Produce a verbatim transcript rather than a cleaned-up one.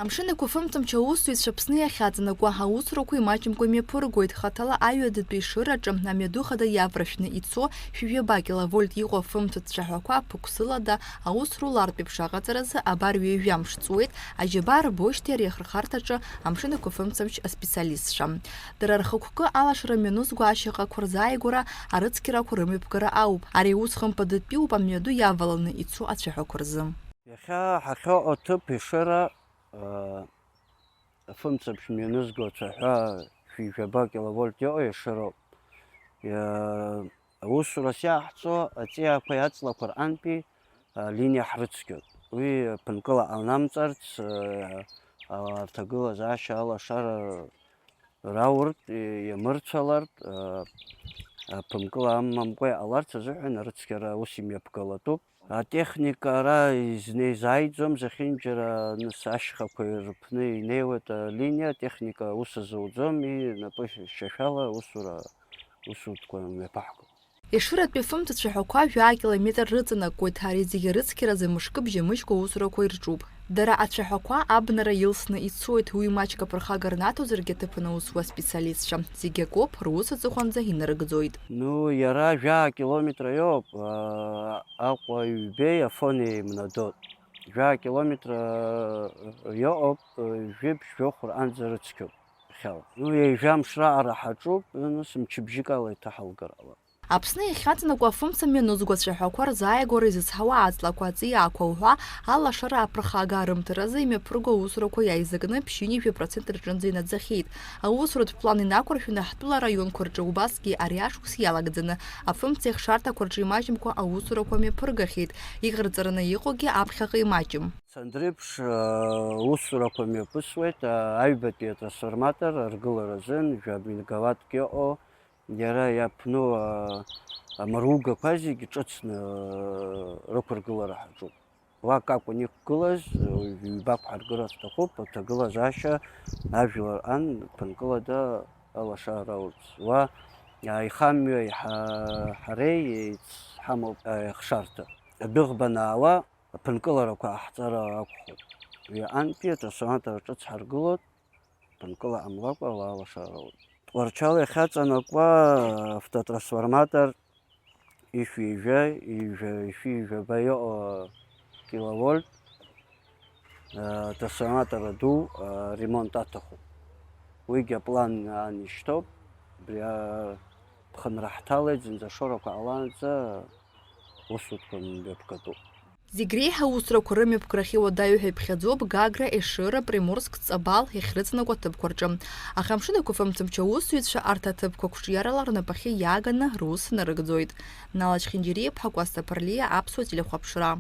Амшын ақәа фымцамч аусзуҩцәа Аԥсны иахьаҵанакуа аусурақәа имаҷымкәа имҩаԥыргоит. Хаҭала аҩадатәи Ешыраҿы амҩаду хада иаваршәны ицо шәи жәаба киловольт иҟоу афымцатә цәаҳәақәа ԥықәсылада аус рулартә еиԥш аҟаҵаразы абар ҩажәа мш ҵуеит, аџьабаа рбошьҭеи ари ахырхарҭаҿы амшын ақәа фымцамч аспециалистцәа. Дара рхықәкы алашара мҩанызго ашьаҟақәа рзааигәара арыцқьарақәа рымҩаԥгара ауп. Ари аус хымԥадатәиуп амҩаду иаваланы ицо ацәаҳәақәа рзы. Иахьа ҳахьыҟоу аҭыԥ Ешыра, э, афымцамч мҩанызго ацәаҳәа шәи жәаба киловольт иҟоу Ешыроуп. Иа-, аусурас иаҳҵо аҵиаақәеи аҵлақәа рҟынтәи алиниа ҳрыцқьоит. Уи ԥынкыла анамҵарц, э, а-, арҭагылазаашьа алашара рауртә, иамырцәалартә, а, а, ԥынкыла амамкәа иҟаларц азыҳәан арыцқьара ус имҩаԥгалатәуп. Атехника ара изнеизааиӡом, зехьынџьара нас ашьхақәа ирыԥны инеиуеит алиниа, атехника ус азуӡом, и напы шьашәала аусура, усутәқәа мҩаԥаҳго. Ешыратәи афымцацәаҳәақәа жәаа километр рыҵанакуеит, ари зегьы рыцқьаразы мышкы бжьамыжькәа аусурақәа ирҿуп. Дара ацәаҳәақәа абнара илсны ицоит, уи маҷк аԥырхага рнаҭозаргьы аҭыԥан аус зуа специалистцәа. Зегь акоуп, рус аҵыхәанӡа инарыгӡоит. Ну, иара жәаа километр иоуп, а, Аҟәа ҩбеи Афонеи еимнадоит. Жәаа километр, а, иоуп, а, жәиԥшь жәохә рҟынӡа рыцқьоуп иахьала. Ну, ҩажәа мш раҟара ҳаҿуп, нас мчыбжьык ала иҭаҳалгар ҟалап. Аԥсны иахьаҵанакуа афымца мҩанызго ацәаҳәақәа рзааигәара изызҳауа аҵлақәа, аҵиаақәа уҳәа алашара аԥырхага арымҭаразы имҩаԥырго аусурақәа иааизакны ԥшьынҩажәа процент рҿынӡа инаӡахьеит. Аусуратә план инақәыршәаны ҳтәыла араионқәа рҿы убасгьы ари ашықәс иалагӡаны афымца ихшарҭақәа рҿы имаҷымкәа аусурақәа мҩаԥыргахьеит, иҟарҵараны иҟоугьы аԥхьаҟа имаҷым. Сандреиԥш, э, усурақәа мҩаԥысуеит, э, аҩбатәи атрансформатор аргылара азын, жәа мегаваттк иҟоу, иара иаԥну, а, амаругақәа зегьы ҿыцны, а, рықәыргылара ҳаҿуп. Уа акакәын иқәгылаз, ҩбак ҳаргылар ҳҭахуп, аҭагылазаашьа ажәлар ан ԥынкылада алашара аурц. Уа, а, ихамҩа иҳа-, ҳареи еицҳамоуп, а, ихшарҭа. Адәыӷба анаауа, аԥынкыларақәа ҟаҳҵар акәхоит. Уи антәи атрансформатор ҿыц ҳаргылоит. Ԥынкыла ҟамлакәа, ала алашара роуеит. Тҟәарчал иахьаҵанакуа автотрансформатор ишәи ҩажәа, ҩажәа, ишәи ҩажәаба иҟоу киловольт, а, трансформатор аду, а, ремонт аҭахуп. Уигьы аплан аан ишьҭоуп, абри аԥхынра ҳҭалеит, зынӡа ашорақәа ҟалаанӡа усутәқәа мҩаԥгатәуп. Зегь реиҳа аусурақәа рымҩаԥгарахьы уадаҩу ҳәа иԥхьаӡоуп Гагра, Ешыра, Приморск, Ҵабал иахьрыҵанакуа аҭыԥқәа рҿы. Аха амшын ақәа фымцамч аусзуҩцәа арҭ аҭыԥқәа қәҿиарала рнапахьы иааганы рус нарыгӡоит. Нала Чхинџьариа-иԥҳа, Кәасҭа Ԥарлиа, Аԥсуа телехәаԥшра.